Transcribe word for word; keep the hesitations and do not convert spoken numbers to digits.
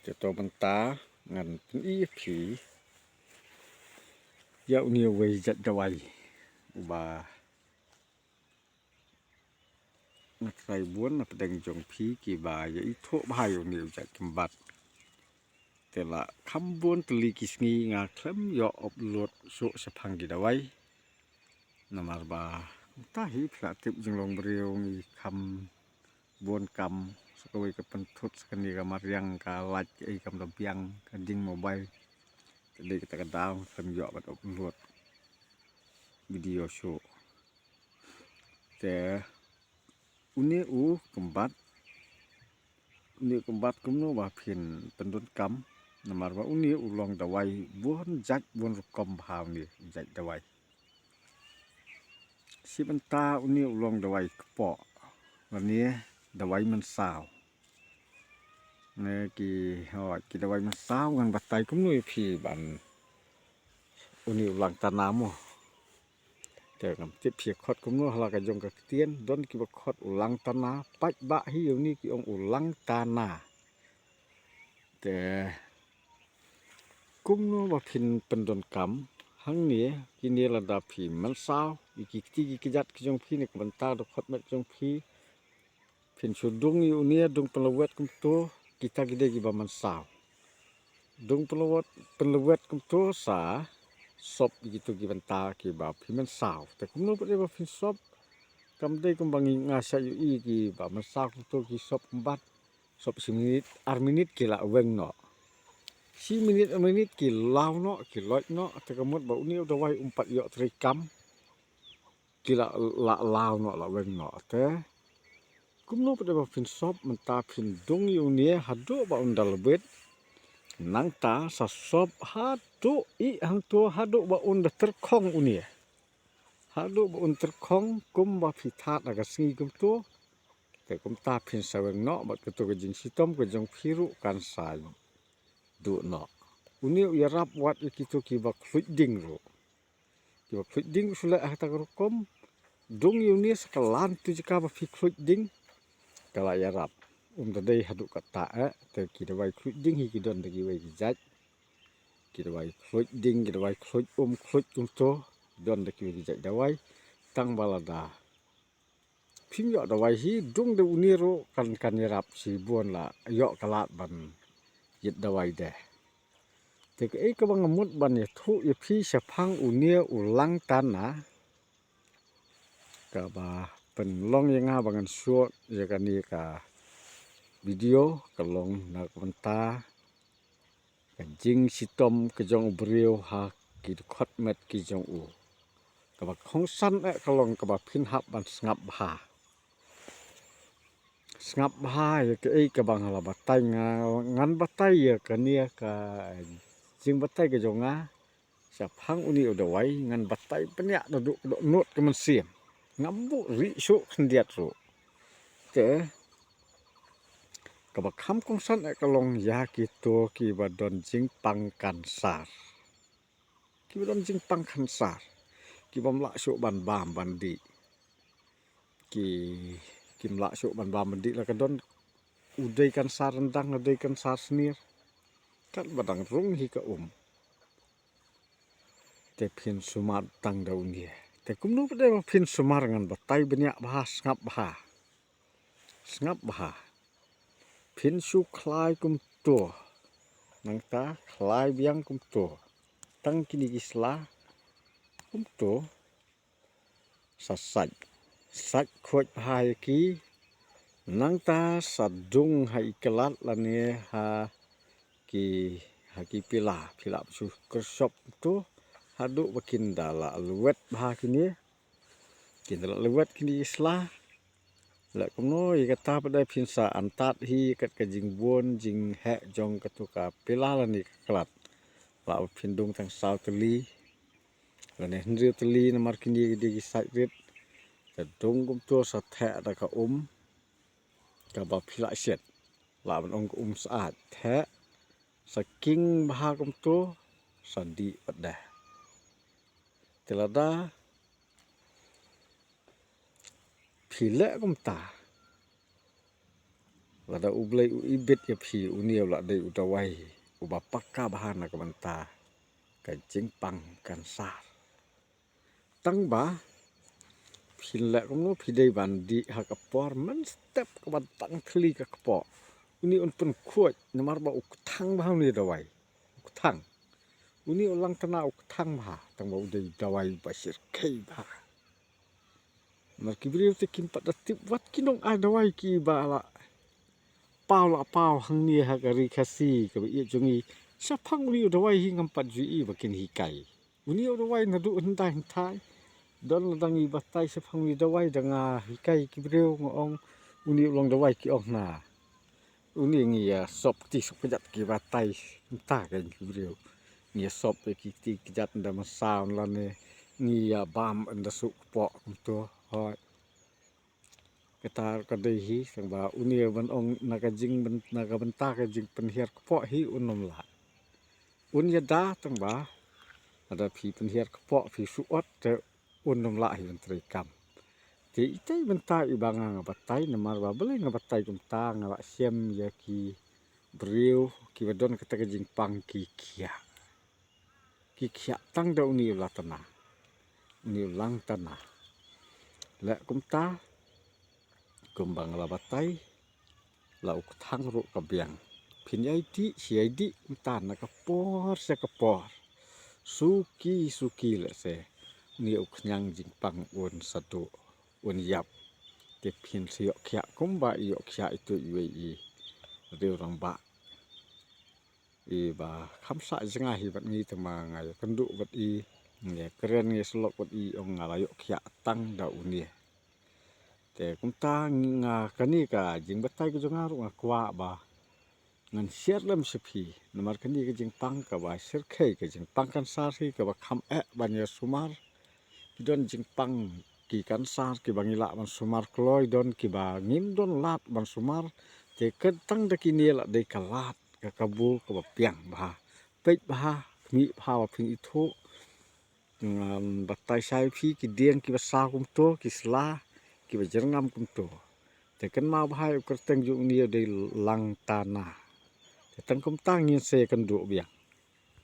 Te to mynta ngan pyni ïa phi ïa une uwei jait dawai uba nga trai bun na pdeng jong phi kiba ïa ithuh bha ïa une u jait kymbat. Te la kham bun tylli ki sngi nga khlem ïoh upload shuh shaphang ki dawai. Namar ba kumta hi phi la tip jinglong briew ngi kham bun kam, sa kawei ka pynthut, sa kane ka mariang ka lait, ei kam da biang, ka ding mobile. Te dei kata ka daw khlem ïoh ban upload video shuh. Te une u kymbat, une u kymbat kumno ba phin pyndonkam, namar ba une u long dawai bun jait bun rukom bha une u jait dawai. Shi bynta une u long dawai kpoh lane dawai mynsaw. Ne ki, hooid, ki dawai mynsaw ngan batai kumno ïa phi ban une u lang tana mo. Te ngam tip phi khot kumno ha la ka jong ka ktien, don kiba khot u lang tana, paidbah hi ïa une ki ong u lang tana. Te kumno ba phin pyndonkam hangne, kine lada phi mynsaw ïa ki kti ki kjat ki jong phi ne ka bynta da khot met jong phi, phin shu dung ïa une, dung pynlwet kumto, kita ki dei kiba mynsaw. Dung pynlwet, pynlwet kumto sa sop ïa kito ki bynta kiba phi mynsaw. Te kumno pat dei ba phin sop, kam dei kumba ngi, nga shah ïohi kiba mynsaw kumto ki sop kymbat, sop shi minit, ar minit ki la weng noh. Shi minit, ar minit ki law noh, ki loit noh, te ka mut ba une u dawai um pat ïoh treikam. Ki la, la law noh, la weng noh. Te kumno pat dei ba phin sop, mynta phin dung ïa une haduh ba un da lbit. Nangta sa sop haduh ïa hangto, haduh ba un da tyrkhong une. Haduh ba un tyrkhong kumba phi thad ha ka sngi kumto. Te kumta phin sa weng noh bad kato ka jingshitom ka jong phi ruh kan sa duh noh. Une u ïarap wat ïa kito kiba khluit ding ruh. Kiba khluit ding shu leh ha kata ka rukom. Dung ïa une sa ka lan tu jaka ba phi khluit ding. Ka la ïarap. Um da dei haduh katta eh. Te ki dawai khluit ding hi ki don da kiwei ki jait. Ki dawai khluit ding, ki dawai khluit um, khluit kumto. Don da kiwei ki jait dawai. Tang ba lada phim ïoh dawai hi, dung da une ruh kan, kan ïarap shibun, la ïoh ka lad ban ïit dawai de. Te kaei kaba nga mut ban ïathuh ïa phi shaphang une u lang tana, kaba pynlong ïa nga ba ngan shoot ïa kane ka video, ka long na ka bynta ka jingshitom ka jong u briew ha ki dkhot met ki jong u. Kaba kongsan eh ka long kaba phin hap ban sngap bha. Sngap bha ïa kaei kaba nga la batai, nga, ngan batai ïa kane ka jingbatai ka jong nga shaphang une u dawai, ngan batai bniah naduh ka dohnud ka mynsiem. Ngam buh rieh shuh khyndiat ruh. Te kaba kham kongsan eh ka long ïa kito kiba don jingpang kansar. Kiba don jingpang kansar. Kibym lah shuh ban bam ban dih. Ki, kim lah shuh ban bam ban dih, la ka don u dei kansar ryndang, u dei kansar snier. Katba dang rung hi ka um. Te phin sumar tang da une. Te kumno pat dei ba phin sumar, ngan batai bniah bha, sngap bha. Sngap bha. Phin shu khlai kumto. Nangta khlai biang kumto. Tang kine ki sla kumto. Sa sait. Sait khuid bha ïa ki. Nangta sa dung ha i klat lane ha ki, ha ki pila, pila shu kyrsop kumto. Haduh ba kin da la lwet bha kine. Kin da la lwet kine ki sla. Leh kumno ïa kata pat dei phin sa antad hi kat ka jingbun jingheh jong kato ka pila lane ka klat. Lah ba phin dung tang saw tylli lane hynriew tylli namar kine ki dei ki sait rit. Te dung kumto sa theh da ka um kaba phi lah shet. Lah ban ong ka um syaid, theh sa king bha kumto, sa dih pat deh. Te lada phi leh kumta, Lada U Blei u ibit ïa phi, une u la dei u dawai uba paka bha na ka bynta ka jingpang kansar. Tang ba phin leh kumno, phi dei ban dih ha ka por mynstep ka ban tang thli ka kpoh. Une un pynkhuid namar ba u kthang bha une u dawai. U kthang. Une u langtana u kthang bha, tang ba u dei u dawai ba shyrkhei bha. Namar ki briew te kim pat da tip wat ki nong ai dawai kiba la paw la paw hangne ha ka ri Khasi kaba ïeit jong ngi. Shaphang une u dawai hi ngam pat ju i ba kin hikai. Une u dawai naduh hyndai hynthai. Don lada ngi batai shaphang une u dawai da nga hikai ki briew nga ong une u long dawai ki ong na. Une ngi ïa sop kti sop kjat ki batai mynta ka jing ki briew. Ngi ïa sop ïa ki kti kjat ynda mynsaw lane ngi ïa bam ynda suk kpoh kumto. Hoi. Kata ka dei hi, tang ba une ban ong na ka jing ban, na ka bynta ka jingpynhiar kpoh hi un ym lah. Un ïada tang ba lada phi pynhiar kpoh phi suot te un ym lah hi ban trei kam. Te itai bynta iba nga nga batai namar ba balei nga batai kumta, nga la shem ïa ki briew kiba don kata ka jingpang ki khiah. Ki khiah tang da une u langtana. Une u langtana. Leh kumta kumba nga la batai, la u kthang ruh ka biang. Phin ïai dih shi ïai dih kumta na ka por sha ka por. Suki suki lehse une u khñiang jingpang un sa duh, un ïap. Te phin sa ïoh khiah kumba i ïoh khiah itu iwei i riew rangbah iba kham sah jngai hi bad ngi, te ma nga ïakynduh bad i, ngi kren ngi syllok bad i, ong nga la ïoh khiah tang da une. Te kumta nga kane ka jingbatai ka jong nga ruh nga kwah ba ngan share lem sha phi namar kane ka jingpang kaba shyrkhei, ka jingpang kansar hi kaba kham eh ban ïa sumar. Ki don jingpang ki kansar kiba ngi lah ban sumar kloi, don kiba ngim don lad ban sumar. Te ka tang da kine la dei ka lad ka kabu kaba biang bha. Peit bha, khmih bha ba phin ithuh. Ngan batai shai phi ki dieng kiba saw kumto, ki sla kiba jyrngam kumto. Te kynmaw bha ïa u kyrteng jong une u dei langtana. Te tang kumta ngin sa ïakynduh biang.